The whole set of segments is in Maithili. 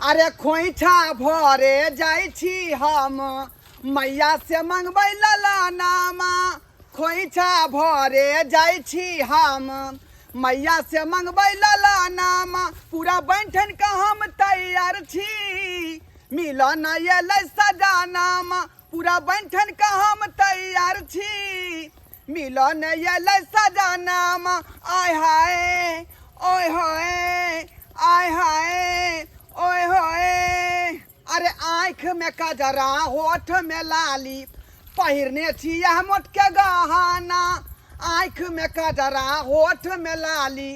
अरे खोइछा भरे जाइ छी हम मैया से मंगबै ललनामा खोइछा भरे जाइ छी हम मैया से मंगबै ललनामा पूरा बनि के हम तैयार छी मिलन एलै सजनामा पूरा बनि के हम तैयार छी मिलन एलै सजनामा आय हाय ओय होय आय हाय ओय होय। अरे आँखि में कजरा होठ में लाली पहिरने छी यह मोट के गहना आँखि में कजरा होठ में लाली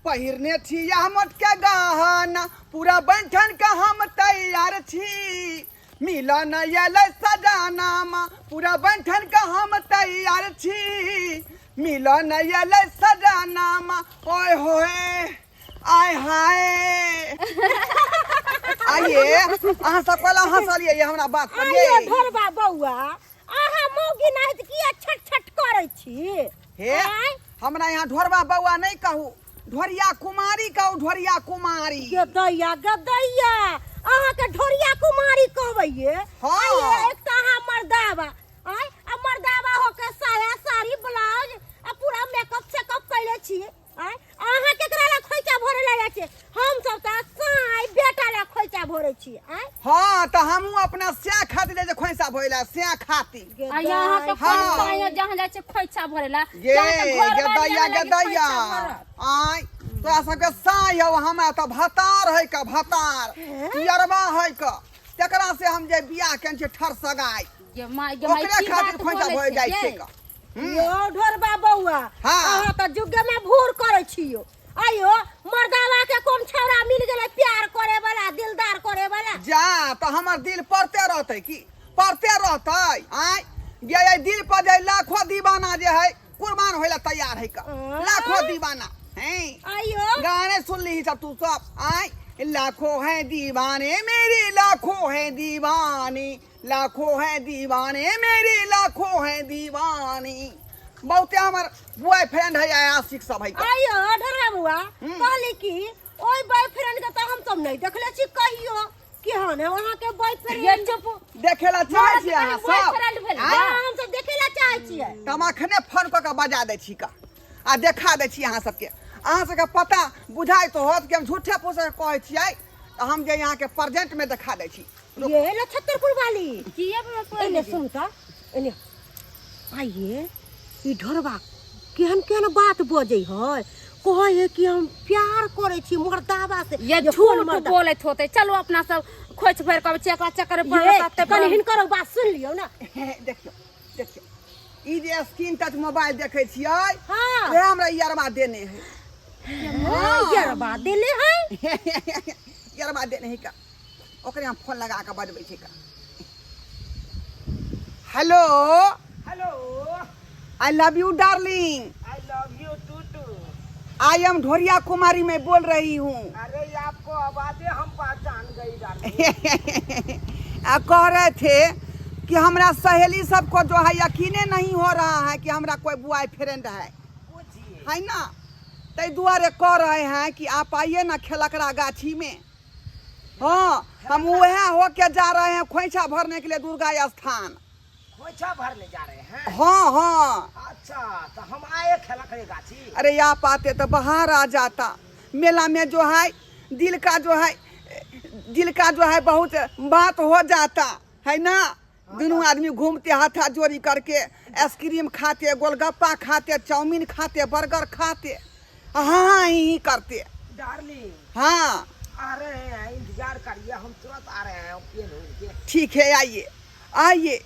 पहिरने छी यह मोट के गहना पूरा बनि के हम तैयार छी मिलन एलै सजनामा पूरा बनि के हम तैयार छी मिलन एलै सजनामा ओए होए आय हाय। आइए अहाँ सब कहला हंसलिए ये हमरा बात पर ये। आइए ढोरबा बौआ अहाँ मौगी नाहित किया छट छट करै छी? हे आँय? हमरा यहाँ ढोरबा बौआ नहीं कहू, ढोरिया कुमारी कहू, ढोरिया कुमारी। गदैया गदैया अहाँ के ढोरिया कुमारी कहबैये? हाँ। आइए, एक तऽ अहाँ मर्दावा आँय, आ मर्दावा होके साया साड़ी ब्लाउज आ पूरा मेकअप सेकअप कैले छी आँय, अहाँ केकरा ला खोइचा भरे ला जाइ छियै? हम सब तऽ साय बेटा ला खोइचा भरे छी आँय। हाँ तऽ हमहूँ अपना स्या खातिर जाइ छियै खोइचा भरे ला, स्या खातिर। आ यहाँ के हाँ। कोन साया जहाँ जाइ छै खोइचा भरे ला, गे जहाँ के घर बार गदैया यहाँ लागी गदैया खोइचा भरत। आँय तोरा सबके साय हौ, हमरा तऽ भतार है का भतार यरबा है का, तेकरा से हम जे बियाह केने छियै ठर सगाई, गे माय गे माय, ओकरे की खातिर बात खोइचा बोलै भरे छै जाइ गे? छियै का। यो ढोरबा बौआ हाँ। अहाँ तऽ जुगे में भूर करै छियो। आइयो मर्दावा के कोन छौड़ा मिल गेलै प्यार करे वाला दिलदार करे वाला? जा तऽ हमर दिल पड़ते रहतै की पड़ते रहतै? आँय गे ये दिल पर जे लाखों दीवाना जे है कुर्बान होय ला तैयार है का, आँय? लाखों दीवाना हैं। आइयो गाने सुन ली सब तू सब। आय लाखों हैं दीवाने मेरे, लाखों हैं दीवाने, लाखों हैं दीवाने मेरे, लाखों हैं दीवाने। बहुते हमर बॉयफ्रेंड है आशिक सब है का। आइयो ढोरबा बौआ कहली कि ओइ बॉयफ्रेंड के तऽ हम सब नहीं देखले छी कहियो, केहन है अहाँ के बॉयफ्रेंड? ये चुप देखे ला चाहै छी अहाँ सब? बॉयफ्रेंड भेल। आँय? हाँ, हम सब देखे ला चाहै छियै। तऽ हम अखने फोन कऽ के बजा दै छी का आ देखा दै छी अहाँ सबके। अहाँ सबके पता बुझाइत होत कि हम झूठे फूसे कहै छियै, तऽ हम जे अहाँके प्रेजेंट में देखा दै छी। ये नक्षत्रपुर वाली किए बड़ा एने सुन तऽ एने आइए ई ढोरबा केहन केहन बात बजै है, कहै है कि हम प्यार करै छी मर्दावा से। ये ये कोन झूठ मर्दा? बोलैत होतै। चलू अपना सब खोइच भरि कऽ अबै छी, एकरा चक्कर ये, पड़ल तते कनि हिनकर बात सुन लियौ ने। देखियौ देखियौ ई जे स्क्रीन टच मोबाइल देखै छियै, हाँ। वएह हमरा यरबा देने है। हाँ, यरबा देले है। यरबा देने है का, ओकरे हम फोन लगा के बजबै छी का। Hello hello, I love you darling. I love you too too. I am Dhoria Kumari में बोल रही हूँ। अरे ये आपको आवाजें हम पहचान गई डार्लिंग। आ कह रहे थे कि हमरा सहेली सबको जो है यकीने नहीं हो रहा है कि हमरा कोई बॉयफ्रेंड है, पूछिए है ना, तै दुआरे कह रहे हैं कि आप आइए ना खेलकड़ा गाछी में। हाँ हम वह होके जा रहे हैं खोइछा भरने के लिए दुर्गा स्थान। खोइछा भरने जा रहे हैं? हाँ हाँ। अच्छा तो हम आए खेलकड़े गाछी। अरे आप आते तो बाहर आ जाता, मेला में जो है दिल का जो है, दिल का जो है बहुत बात हो जाता है ना। दोनों आदमी घूमते हाथा जोड़ी करके आइसक्रीम खाते, गोलगप्पा खाते, चाउमीन खाते, बर्गर खाते, हाँ ही करते। डार्लिंग हाँ आ रहे हैं, इंतजार करिए, हम तुरंत आ रहे हैं पेन उन के। ठीक है आइए आइए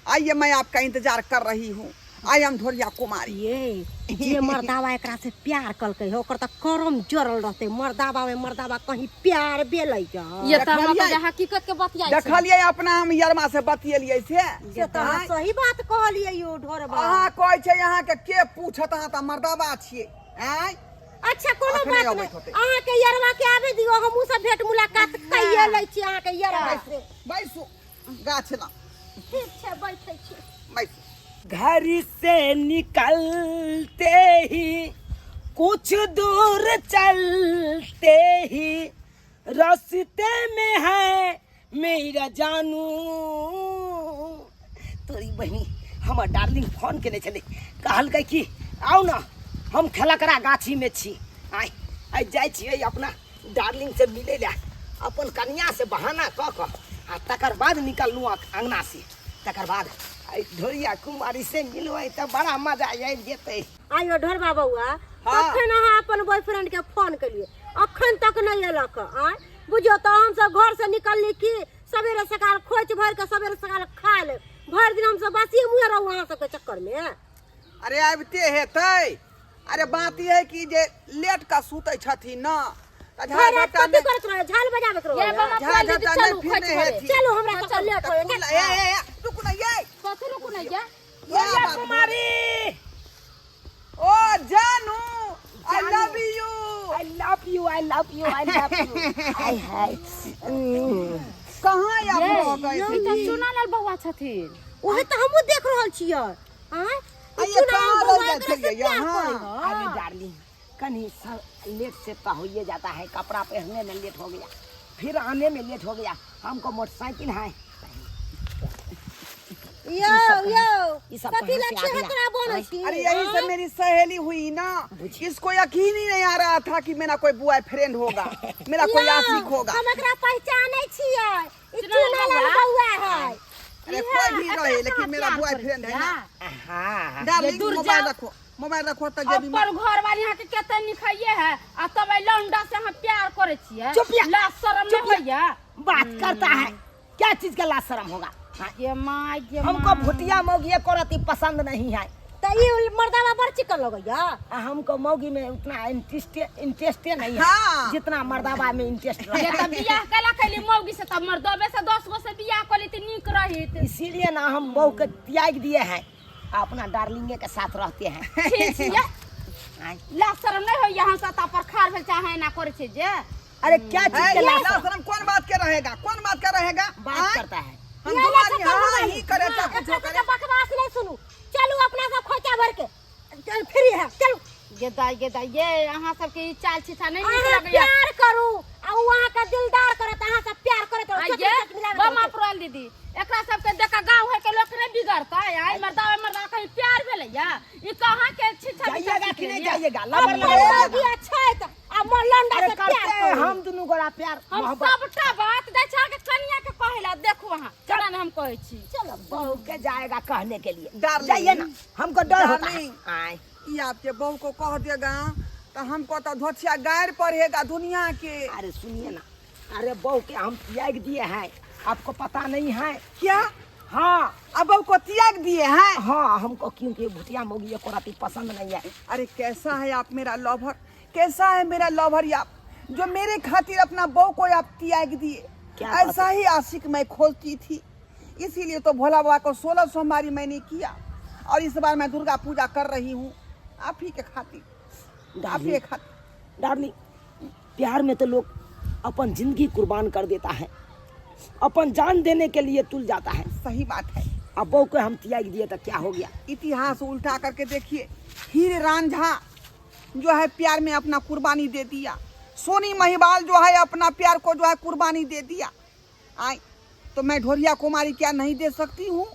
आइए, मैं आपका इंतजार कर रही हूँ। I am Dhoria कुमारी। ये जे मर्दावा एकरा से प्यार कलकै है ओकर तऽ करम जरल रहतै। मर्दावा में मर्दावा कहीं प्यार भेलै ग। ये तऽ हमरा देखलियै? तऽ हकीकत के बतियाइ छै। देखलियै अपना हम यरमा से बतियेलियै से? से तऽ अहाँ सही बात कहलियै यौ ढोरबा। अहाँ कहै छै अहाँके के पूछत, अहाँ तऽ मर्दावा छियै। आँय अच्छा कोनो अखने बात अबैत नहि, होतै। अहाँके यरवा के आबे दियौ, हमहूँ सब भेंट मुलाकात कइए लै छी अहाँके यरवा से। बैसू गाछ लग। ठीक छै बैठै छी। बैसू। घर से निकलते ही कुछ दूर चलते ही रास्ते में है मेरा जानू। तोरी बहिनी हमर डार्लिंग फोन केने छलै, कहलकै कि आउ न हम खेलकरा गाछी में छी। आइ आइ जाइ छियै अपना डार्लिंग से मिलै लए, अपन कनिया से बहाना कऽ कऽ आ तकर बाद निकललहुँ अङ्गना से। तकर बाद आइ ढोरिया कुमारी से मिलबै तऽ बड़ा मजा आबि जेतै। आइयो ढोरबा बौआ, हाँ। कखन अहाँ अपन बॉयफ्रेंड के फोन केलिए, अखन तक नहीं एलक? आय बुझियो तऽ हम सब घर से निकलली कि सवेरे सकाल खोच भर के सवेरे सकाल खा ले, भरि दिन हम सब बासिए मुँहे रहू अहाँ सबके चक्कर में। अरे आबिते हेतै। अरे बात ई है कि जे लेट का सुतै छथिन न, तऽ झाड़ भरि रात झपटा कथी नहि करैत रहे? झाल बजाबैत ये रहे? बाबा झाड़ पुरान दीदी झपटा नहि चलू फिरने खोज भरे। हेथिन। चलू हमरा सबके लेट तऽ होइए। कुल- ए, ए, ए, रुकू ने ये। कथी रुकू ने ये? इएह ढोरिया बात। कुमारी। ओ जानू, I love you. I love you, I love you, I love you. हाय हाय। कहाँ आप रह गए ई थे तऽ जी? चुनालाल बौआ छथिन। ओहे तऽ हमहूँ देख रहल छियै। आँय, ई आइये चुनाव कहाँ बौआ रह गए एकरा से छलियै प्यार यहाँ? करै हँ। अरे डार्लिंग, कहीं सब लेट से तो होइए जाता है। कपड़ा पहनने में लेट हो गया, फिर आने में लेट हो गया। हमको मोटरसाइकिल है। यौ यौ, ई सब कथी कहाँ लए से आ गया? छेहतरा बनै छी? अरे यही से मेरी सहेली हुई ना, इसको यकीन ही नहीं आ रहा था कि मेरा कोई बॉय फ्रेंड होगा, मेरा कोई यौ, आशिक होगा। हम एकरा पहचानै छियै, ई चुनालाल चुनालाल बौआ? बौआ है। अरे कोई भी रहे, लेकिन मेरा बॉय फ्रेंड है ना। हाँ। डार्लिंग, दूर मोबाइल जाओ। रखो, मोबाइल रखो तो जेबी में। अपन घर वाली यहाँ के केते निखाइए है आ तब एहि लौंडा से अहाँ प्यार करे छियै। चुप या। लाज शरम नहीं चुप या। होइया? बात करता है, क्या चीज का लाज शर्म होगा? हाँ। ये माय ये हमको माय। भुटिया मौगी एको रत्ती पसंद नहीं है। तऽ ई मर्दावा बड़ चिकन लगैया। आ हमको मौगी में उतना इंटरेस्ट इंटरेस्ट नहीं है। हाँ। जितना मर्दावा में इंटरेस्ट ये रहता तऽ बियाह केला कैली मौगी से, तब मर्दबे से 10 गो से बियाह कली तऽ नीक रहित। है। इसीलिए ना हम बहू के त्याग दिए हैं, अपना डार्लिंगे के साथ रहते हैं। छी छी ये। आय। लाज शरम नहीं होइया? हम सब पर खार भेल चाहे ना करे छै जे। अरे क्या चीज है, के लाज लाज शरम कौन बात के रहेगा? कौन बात का रहेगा? बात आय? करता है। हम ये तुम्हारी लछका हाँ मोबाइल। ही करे चाहे हाँ, कुछ एकरा करे। सबके बकवास नहीं सुनू, चलू अपना सब खोचा भर के चल फ्री है, चलू। गे दाई गे दाई, ये अहाँ सबके ई चाल छिछा नहीं नीक अहाँ लगैया। प्यार करू आ उ अहाँ के दिलदार करत, अहाँ सब प्यार करत रहू, आ चटनी ये चटनी मिलाबैत बमा रहू। पुरान दीदी, एकरा सबके देख के गाँव घर के लोक नहीं बिगड़तै? आइ मर्दा मर्दा कहीं प्यार भेलैया? ई कहाँ के छिछा जाइएगा कि नहीं जाइएगा? अब लबर मर्दा लबर भी अच्छा है त आ मोर लौंडा अरे से प्यार करते हैं करू। हम दोनों गोरा प्यार हम मोहब्बत। सबटा बात जाइ छै अहाँके कनिया के कहै ला। देखू अहाँ चला ने, हम कहै छी। चलो बहू के जाएगा कहने के लिए। डार्लिंग। जाइए ना, हमको डर होता है। डार्लिंग। आय। ई आपके बहू को कह देगा तो हमको तो धोछिया गायर पड़ेगा दुनिया के। अरे सुनिए ना, अरे बहू के हम त्याग दिए हैं, आपको पता नहीं है। क्या? हाँ। अब बहू को त्याग दिए हैं? हाँ, हमको क्योंकि भुटिया मोगी एको रत्ती पसंद नहीं है। अरे कैसा है आप मेरा लवर, कैसा है मेरा लवर आप, जो मेरे खातिर अपना बहू को आप त्याग दिए। क्या बात ऐसा ही आशिक मैं खोजती थी, इसीलिए तो भोला बाबा को 16 सोमवारी मैंने किया और इस बार मैं दुर्गा पूजा कर रही हूँ आप ही के खातिर, आप ही के खातिर। डार्लिंग, प्यार में तो लोग अपन जिंदगी कुर्बान कर देता है, अपन जान देने के लिए तुल जाता है। सही बात है। अब बहू को हम त्याग दिए तो क्या हो गया? इतिहास उल्टा करके देखिए, हीर रांझा जो है प्यार में अपना कुर्बानी दे दिया, सोनी महिवाल जो है अपना प्यार को जो है कुर्बानी दे दिया। आए तो मैं ढोरिया कुमारी क्या नहीं दे सकती हूँ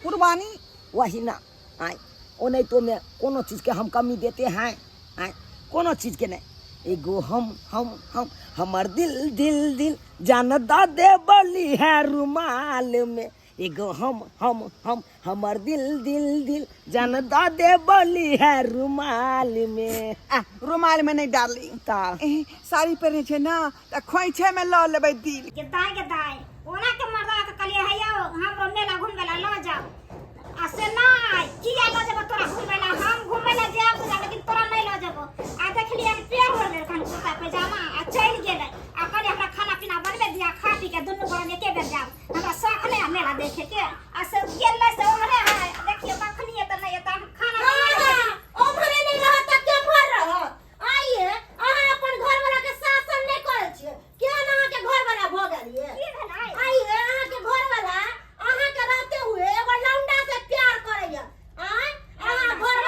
कुर्बानी? वही ना। आए ओ नहीं तो मैं कोनो चीज़ के हम कमी देते हैं? आए कोनो चीज़ के नहीं। एगो हम हम हम हमर दिल दिल दिल जान दा दे बली है रुमाल में। एगो हम हम हम हमर दिल दिल दिल जान दा दे बली है रुमाल में। आ, रुमाल में नहीं डार्लिंग, ता एह, साड़ी पहने छे ना त खोइछे में ल लेबै दिल। गे दाय गे दाय, ओना के मर्दा के कहलिए हे यौ हमरो मेला घुमबै ला लऽ जाओ, आ से नहि, किया लऽ जेबो तोरा घुमबै ला? हम घुमबै ला जायब तऽ जायब, लेकिन तोरा नहि लऽ जेबो। आ देखलियै पेर ओढ़ लेलकन कुर्ता पैजामा आ चलि गेलै। आ कहलियै हमरा खाना पीना बनबै दिअ, खा पी के दुनू गोरा एके बेर जायब, हमरा शौख नहि है मेला देखे के। आ से गेलै से ओम्हरे है, देखियौ कखनी एतै नहि एतै, हम खाना हाँ, हाँ, ओम्हरे नहि रहत तऽ केम्हर रहत? आइये अहाँ अपन घरवाला के शासन नहि करै छियै, केहन अहाँके घरवाला भऽ गेल ये? की भेलै? आइये अहाँके घरवाला अहाँके रहते हुए एगो लौंडा से प्यार करैया। आँय, अहाँ घर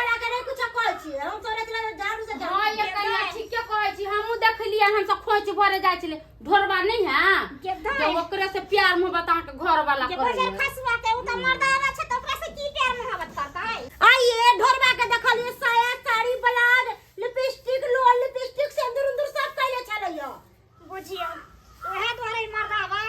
जे ओकरे से प्यार मोहब्बत अहाँके घर वाला जे करैया। बजर खसुआ के उ त मर्दावा छै त ओकरा से की प्यार मोहब्बत करतै? आइए ढोरबा के देखलिए साया साड़ी ब्लाउज लिपस्टिक लोल लिपस्टिक सिंदूर उंदूर सब कैले छलैया। बुझियौ उएह दुआरे ई मर्दावा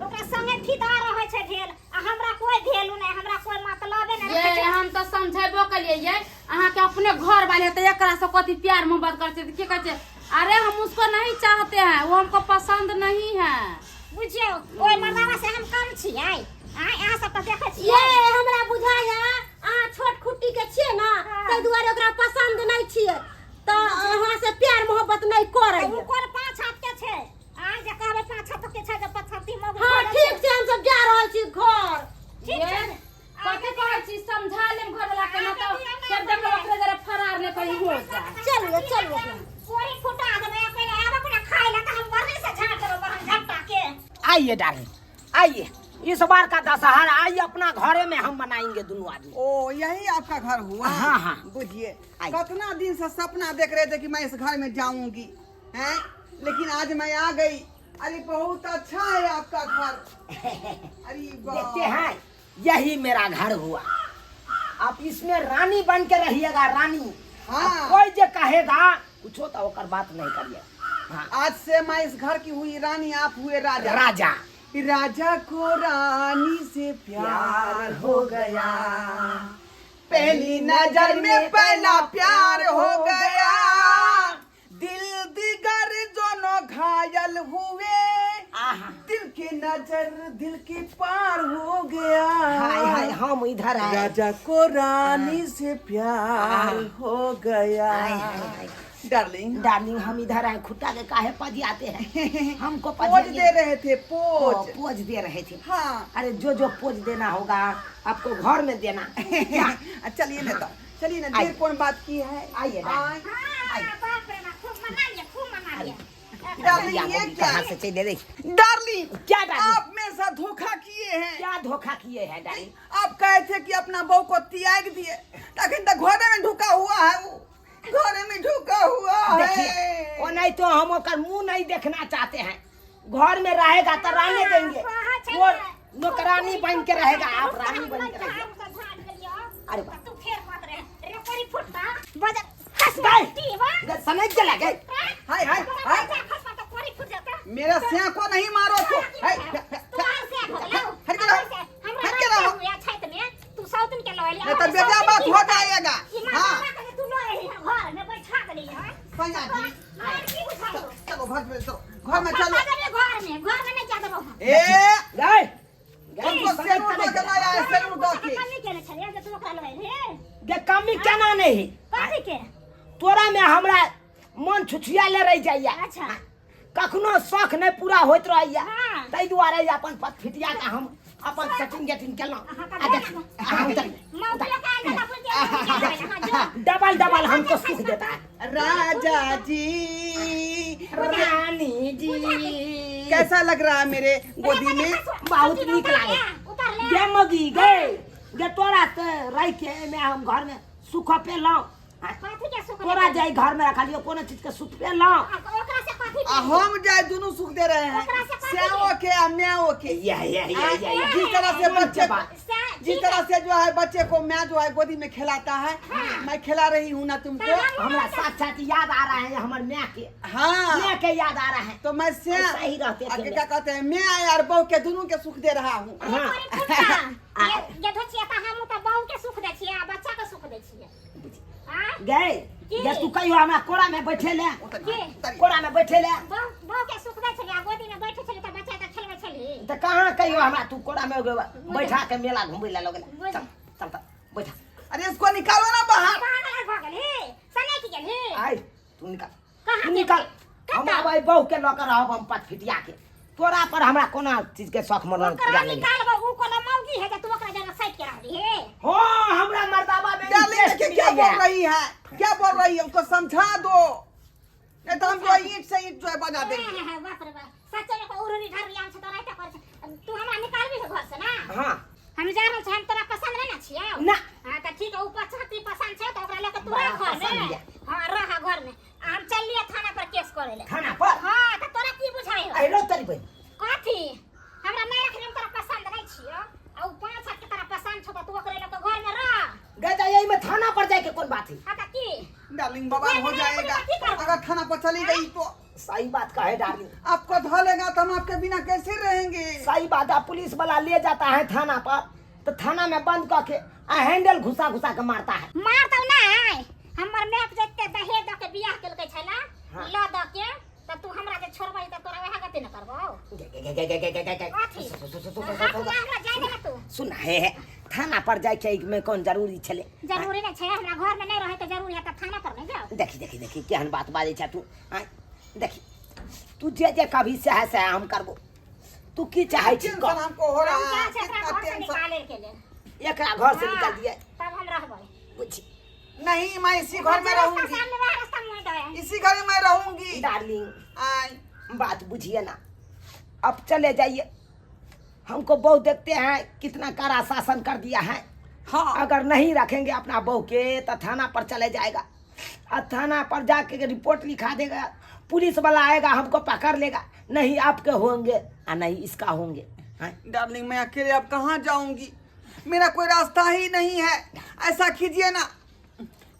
ओकरा संगे फिदा रहै छै भेल आ हमरा कोई भेलू नहि, हमरा कोई मतलबे नहि ये रखै छै। हम तऽ समझेबो कलिए ये अहाँके अपने घर वाले तऽ एकरा से कथी प्यार मोहब्बत करै छै तऽ की कहै छै अरे हम उसको नहीं चाहते हैं, वो हमको पसंद नहीं है। बुझियौ ओहि मर्दावा से हम कम छियै? आँय, अहाँ सब तऽ देखै छियै। ये हमरा बुझाया अहाँ छोट खुट्टी के छियै ना, ताहि दुआरे ओकरा पसंद नहीं छियै तऽ अहाँ से प्यार मोहब्बत नहीं करै। उ कोन 5 हाथ के छै? आँय, जे कहबै 5 हाथ के छै जे पछती मग। हाँ ठीक छै, हम सब जा रहल छी घर। ठीक ये छै। कथी कहै छी, समझा लेम घर वाला के, ना तऽ फेर देखब ओकरे जरा फरार नहि कहीं हो जाए। चलिए चलिए। कोरी फुटा देबै, पहिले आबऽ पहिले खाय ला तऽ हम बरनी से झाड़ देबै बहन झट्टा के। आइए डार्लिंग आइए, इस बार का दशहरा आइए अपना घरे में हम मनाएंगे दोनों आदमी। ओ यही आपका घर हुआ? हाँ, हाँ। बुझिए आइए। कितना दिन से सपना देख रहे थे कि मैं इस घर में जाऊंगी हैं, लेकिन आज मैं आ गई। अरे बहुत अच्छा है आपका घर। अरे वाह। देखते हैं यही मेरा घर हुआ, आप इसमें रानी बन के रहिएगा रानी। हाँ। कोई जो कहेगा कुछ तो ओकर बात नहीं करिए। हाँ। आज से मैं इस घर की हुई रानी, आप हुए राजा। राजा। राजा को रानी से प्यार हो गया, पहली नजर में पहला प्यार हो गया, दिल दिगर दोनों घायल हुए, आहा। दिल की नजर दिल के पार हो गया। हाय हाय हम इधर आए। राजा को रानी से प्यार हो गया। हाय हाय हाय। डार्लिंग डार्लिंग हम इधर आए, खुट्टा के काहे पजियाते हैं हमको? पोज पजियाइए। दे रहे थे ओ, पोज। पोज दे रहे थे। हाँ। अरे जो जो पोज देना होगा आपको घर में देना। क्या? चलिए ना तो चलिए ना, आइए। देर कौन बात की है, आइए ना। आए। हाँ, बाप रे बाप, खूब मना लिया, खूब मना लिया। डार्लिंग ये क्या कहाँ से चले रही? डार्लिंग क्या डार्लिंग? आप मेरे साथ धोखा किए हैं। क्या धोखा किए हैं डार्लिंग? आप कहे थे कि अपना बहू को त्याग दिए, लेकिन तो घोड़े में ढुका हुआ है, वो घोड़े में ढुका हुआ देखिए है। वो नहीं तो हम ओकर मुंह नहीं देखना चाहते हैं। घर में रहेगा तो रहने देंगे, वो नौकरानी बन के रहेगा, आप रानी बन के रहिए। अरे वाह। तू फेर मत रे रे कोरी फुटता बजर खसवा गए। टीवा। समझ चला गए। हाय हाय हाय। खसवा तो कोरी फुट जाता। मेरा सिया को नहीं मारो तो। हाय, तू आर से हो गेलौ। हट के रहो, हमरा हट के रहो। हुआ छैत में तू सौतन के लऽ एली। नहीं तो बेटा बात हो जाएगा। हाँ हाँ तू लऽ एली घर में बैठा देली हन। सैया जी और की बुझाइयो? चलो घर में चलो, घर में चलो। घर में, घर में नहीं जा देबो हम। ए गए गए हमको सेरू दो के लाया है, सेरू दो के। कमी केने छलियै जे तू ओकरा लऽ एलही? गे कमी केना नहीं? कथी के? तोरा में हमरा मन छुछुआ ले रह जाइया। अच्छा। कखनो शौक नहीं पूरा होइत रहैया। हाँ। ताहि दुआरे अपन पत फिटिया के हम अपन सेटिंग गेटिंग केलहुँ। हाँ, आ देख, हाँ, उतर। मौगी के आइ गेला बुझि गेल, हाँ, जो। डबल डबल हमको सुख देता है। राजा जी रानी जी कैसा लग रहा है मेरे गोदी में? बहुत नीक लागे। उतार ले। गे मगी गे गे तोरा ते रह के में हम घर में सुख पेलहुँ। कथी के सुख? तोरा जाय घर में रखलियो कोनो चीज के सुख पेलहुँ। ओकरा से कथी? आ हम जाए दोनों सुख दे रहे हैं, ओकरा से कथी? स्याओ के आ म्याओ के। या। जिस तरह से बच्चे बात। जिस तरह से जो है बच्चे को मैं जो है गोदी में खिलाता है, मैं खिला रही हूँ ना तुमको। हमरा साक्षात याद आ रहा है हमर माय के। हाँ माय के याद आ रहा है। तो मैं से ऐसा ही रहते थे। आगे क्या कहते हैं, मैं यार बहू के दोनों के सुख दे रहा हूँ। हाँ। ये धोचिया त हम त बहू के सुख दै छियै आ बच्चा के सुख दै छियै। आँय? गए की? गे तू कहियो हमरा कोरा में बैठे ले? के? कोरा में बैठे ले? बहू बहू के सुख दै छलियै आ गोदी में बैठे छलियै त बच्चा के खेलबै छली। तऽ कहाँ कहियो हमरा तू कोरा में बैठा के मेला घुमै ला लगल? चल चल चल बैठा। अरे इसको निकालो ना बाहर। कहाँ भऽ गेलही? सनकि गेलही? आइ तू निकल। कहाँ तू गेल? निकल, हम आबै बहू के लऽ के रहब हम पत फिटिया के। तोरा पर हमरा कोना चीज के शौक मन ओकरा पूरा नहीं। निकालबो, उ कोनो मौगी है जे तू ओकरा जगह साइड के रहबी हे? हो हमरा मर्दाबा में डार्लिंग इंटरेस्ट देखिए क्या मिलैया। बोल रही है, क्या बोल रही है, उसको समझा दो, नहीं तो हम जो ईंट से ईंट जो है बना देंगे। हे, हे, बाप रे बाप, सच्चे में उरुरी ढरुरी छै तोरा एते कर छै। तू हमरा निकालबी घर से ना? हाँ। हम जा रहल छी, हम तोरा पसंद नहीं ना छियौ? ना। हाँ त ठीक है, उ पछाती पसंद छै त ओकरा लके तू बड़ा रह घर पसंद में। या। हाँ रह घर में, आ हम चललिए थाना पर केस करे ले। थाना पर? हाँ त तोरा की बुझाइ हो? अरे तरी बहिन। कथी? डार्लिंग बवाल हो जाएगा अगर थाना पर चली गई तो। सही बात कहे डार्लिंग। आपको धो लेगा तो हम आपके बिना कैसे रहेंगे? सही बात है। पुलिस वाला ले जाता है थाना पर तो थाना में बंद करके आ हैंडल घुसा घुसा के मारता है। मारतौ नै, हमर मैप जते दहेज दऽ के बियाह केलकै छला ल दऽ के, त तू हमरा जे छोड़बै त तोरा वएह गति न करबौ। गे, गे, गे, गे, गे, गे, गे, गे। कथी? हाथ हमरा हमरा जाय दे ना तू। सुन हे हे, थाना पर जाय के में कौन जरूरी छले? जरूरी नै छै, हमरा घर में नै रहै के जरूरी है त थाना पर नै जाओ। देखी देखी देखी केहन बात बाजै छ तू। आँय, देखी तू जे जे कभी सह सह हम करबो। तू की चाहै छी टेंशन कह। हमको हो रहा हम है, चाहै छी एकरा कितना घर से टेंशन। निकाले के लेल। एकरा घर से निकाल दिए। तब हम रहबै। बुझी। नहीं, मैं इसी घर में रास्ता रहूंगी। सामने वएह रास्ता मुँह दे। इसी घर में मैं रहूंगी। Darling I. बात बुझिए ना, अब चले जाइए। हमको बहू देखते हैं कितना कड़ा शासन कर दिया है। हाँ। अगर नहीं रखेंगे अपना बहू के तो थाना पर चले जाएगा और थाना पर जाके रिपोर्ट लिखा देगा। पुलिस वाला आएगा हमको पकड़ लेगा, नहीं आपके होंगे और नहीं इसका होंगे। हाँ? डार्लिंग मैं अकेले अब कहाँ जाऊंगी, मेरा कोई रास्ता ही नहीं है। ऐसा कीजिए ना,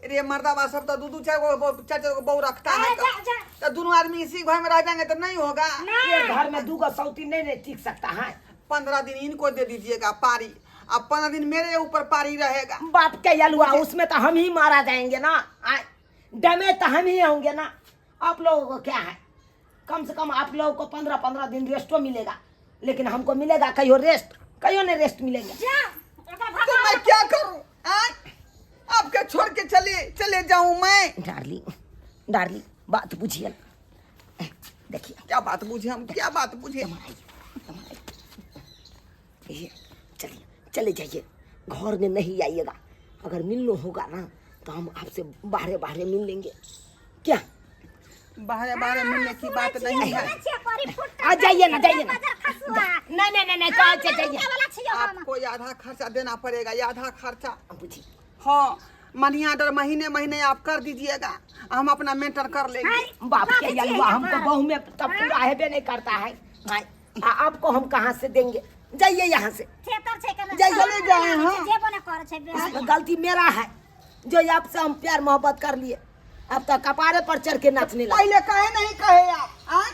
अरे मर्दाबा सब तो दू दू चार गो चार चार गो बहू रखता है। अरे जा, जा। तो दोनों आदमी इसी घर में रह जाएंगे तो नहीं होगा। ये घर में दू गो सौती नहीं, नहीं टिक सकता है। 15 दिन इनको दे दीजिएगा पारी, अब 15 दिन मेरे ऊपर पारी रहेगा। बाप के यलुआ, उसमें तो हम ही मारा जाएंगे ना, डैमेज तो हम ही होंगे ना। आप लोगों को क्या है, कम से कम आप लोगों को 15-15 दिन रेस्टो मिलेगा, लेकिन हमको मिलेगा कहियो रेस्ट? कहियो नहीं रेस्ट मिलेगा। जा, एकरा तो भगा। मैं क्या करूं? आय? आपके छोड़ के चले चले जाऊं मैं? डार्लिंग डार्लिंग बात बुझिए ना। देखिए क्या बात बुझे हम, क्या बात बुझे? ये चलिए चले जाइए, घर में नहीं आइएगा। अगर मिलना होगा ना तो हम आपसे बाहरे बाहरे मिल लेंगे। क्या बाहरे बाहरे मिलने की बात नहीं है। आ जाइए ना, जाइए ना। नहीं नहीं नहीं नहीं, कहाँ से जाइए? आपको आधा खर्चा देना पड़ेगा, आधा खर्चा। बुझी। हाँ, मनी ऑर्डर महीने महीने आप कर दीजिएगा, हम अपना मेंटेन कर लेंगे। बाप के यलुआ, हमको बहू में तब पूरा हेबे नहीं करता है। हाँ, आपको हम कहाँ से देंगे? जाइए यहाँ से। जाइए। चले जाए, हाँ। इसमें गलती मेरा है जो आपसे हम प्यार मोहब्बत कर लिए, अब तो कपारे पर चढ़ के नाचने लगे। पहले कहे नहीं कहे आप? आय?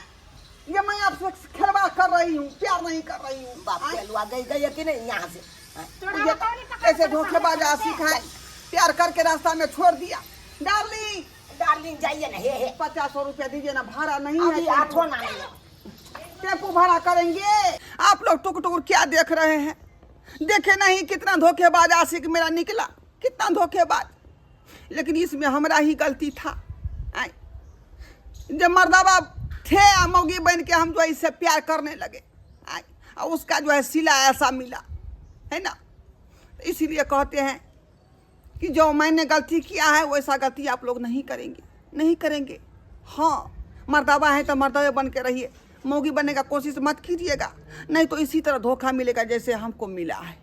ये मैं आपसे खिलवाड़ कर रही हूँ, प्यार नहीं कर रही हूँ। बाप के अलुआ गई गई है कि नहीं यहाँ से? हाँ। ये ऐसे धोखेबाज आशिक है, प्यार करके रास्ता में छोड़ दिया। डार्लिंग डार्लिंग जाइए ना, हे हे 50 रुपया दीजिए ना, भाड़ा नहीं अभी है। आठों ना नहीं है। टेम्पू भाड़ा करेंगे। आप लोग टुक टुक क्या देख रहे हैं? देखे नहीं कितना धोखेबाज आशिक मेरा निकला, कितना धोखेबाज। लेकिन इसमें हमरा ही गलती था। आय। जब मर्दाबा थे आ मौगी बन के हम जो है इससे प्यार करने लगे, आय, और उसका जो है सिला ऐसा मिला है ना। इसीलिए कहते हैं कि जो मैंने गलती किया है वैसा गलती आप लोग नहीं करेंगे, नहीं करेंगे। हाँ, मर्दाबा है तो मर्दाबे बन के रहिए, मौगी बनने का कोशिश मत कीजिएगा, नहीं तो इसी तरह धोखा मिलेगा जैसे हमको मिला है।